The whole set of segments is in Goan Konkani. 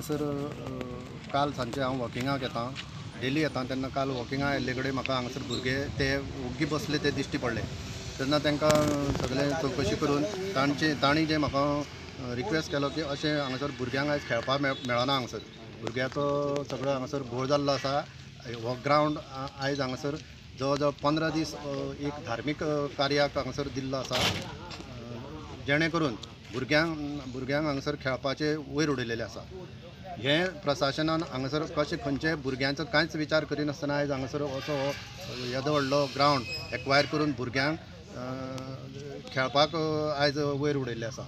हांगसर काल सांजचे हांव वॉकिंगाक येता, डेली येता तेन्ना काल वॉकिंगाक आयिल्ले कडेन म्हाका हांगसर भुरगे ते ओग्गी बसले ते दिश्टी पडले. तेन्ना तांकां सगळे चवकशी करून तांणी जे म्हाका रिक्वेस्ट केलो की अशें हांगासर भुरग्यांक आयज खेळपाक मेळना. हांगसर भुरग्याचो सगळो हांगासर घोळ जाल्लो आसा. हो ग्रावंड आयज हांगासर जवळ जवळ 15 दीस एक धार्मीक कार्याक हांगासर दिल्लो आसा, जेणे करून भुरग्यांक हांगासर खेळपाचें वयर उडयलेलें आसा. हें प्रशासनान हांगासर कशें खंयचे भुरग्यांचो कांयच विचार करिनासतना आयज हांगासर असो हो येदो व्हडलो ग्रावंड एक्वायर करून भुरग्यांक खेळपाक आयज वयर उडयल्लें आसा.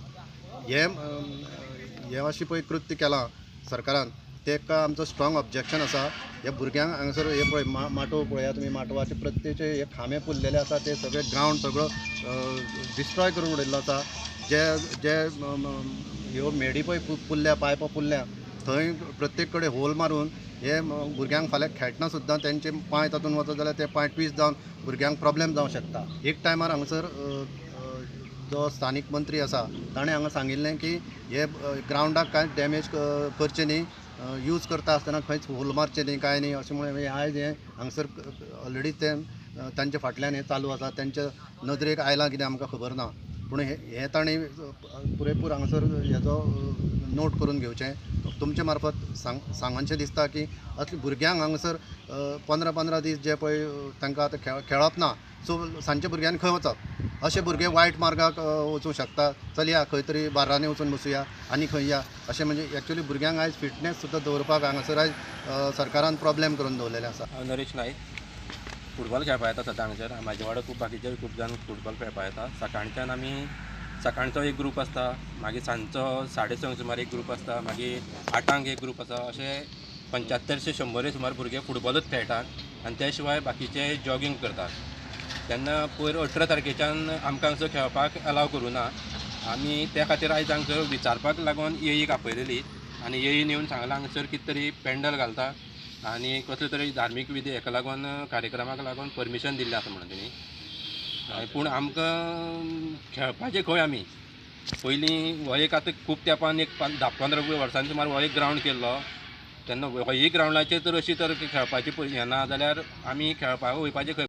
हें अशें पळय कृत्य केलां सरकारान, ताका आमचो स्ट्रॉंग ऑब्जेक्शन आसा. ह्या भुरग्यांक हांगासर हे पळय माटोव पळया तुमी, माटवाचे प्रत्येचे हे खांबे पुरलेले आसा, ते सगळे ग्रावंड सगळो डिस्ट्रॉय करून उडयल्लो आसा. जे जे ह्यो मेडी पळय पुरल्या, पायपां पुरल्या, थंय प्रत्येक कडेन होल मारून हे भुरग्यांक फाल्यां खेळटना सुद्दां तेंचे पांय तातूंत वचत जाल्यार ते पांय ट्विस्ट जावन भुरग्यांक प्रॉब्लेम जावंक शकता. एक टायमार हांगासर जो स्थानीक मंत्री आसा ताणें हांगा सांगिल्लें की हे ग्रावंडाक कांयच डॅमेज करचें न्ही, यूज करता आसतना खंयच होल मारचें न्ही, कांय न्ही अशें म्हणून आयज हें हांगासर ऑलरेडी तें तांच्या फाटल्यान हें चालू आसा. तेंच्या नदरेक आयलां कितें आमकां खबर ना, पूण हें तांणी पुरेपूर हांगासर हेजो नोट करून घेवचें. तुमचे मार्फत सांगनशें दिसता की असले भुरग्यांक हांगासर 15-15 दीस जे पळय तांकां आतां खेळप ना, सो सांजच्या भुरग्यांनी खंय वचप? अशे भुरगे वायट मार्गाक वचूंक शकता. चलया खंय तरी बार्रांनी वचून बसुया आनी खंय या अशें, म्हणजे एक्चुअली भुरग्यांक आयज फिटनेस सुद्दां दवरपाक हांगासर आयज सरकारान प्रॉब्लेम करून दवरलेले आसा. हांव नरेश नायक, फुटबॉल खेळपाक येता सदां हांगसर. म्हाजे वांगडा खूब बाकीचे खूब जाण फुटबॉल खेळपाक येता. सकाळच्यान आमी सकाळचो एक ग्रूप आसता, मागीर सांजचो 6:30 सुमार एक ग्रूप आसता, मागीर 8 एक ग्रूप आसा. अशे 75 ते 100 सुमार भुरगे फुटबॉलूच खेळटात आनी त्या शिवाय बाकीचे जॉगींग करतात. तेन्ना पयर 18 तारखेच्यान आमकां हांगसर खेळपाक अलाव करूं ना. आमी त्या खातीर आयज हांगसर विचारपाक लागून एईक आपयलेली आनी एईन येवन सांगलां हांगसर कितें तरी पेंडल घालता आनी कसले तरी धार्मीक विधी हेका लागून कार्यक्रमाक लागून परमिशन दिल्लें आसा म्हणून तेणी. पूण आमकां खेळपाचें खंय? आमी पयलीं हो एक आतां खूब तेंपान एक 10-15 वर्सांनी सुमार हो एक ग्रावंड केल्लो, तेन्ना हो एक ग्रावंडाचेर तर अशी तर खेळपाची हें ना जाल्यार आमी खेळपाक वयपाचें खंय?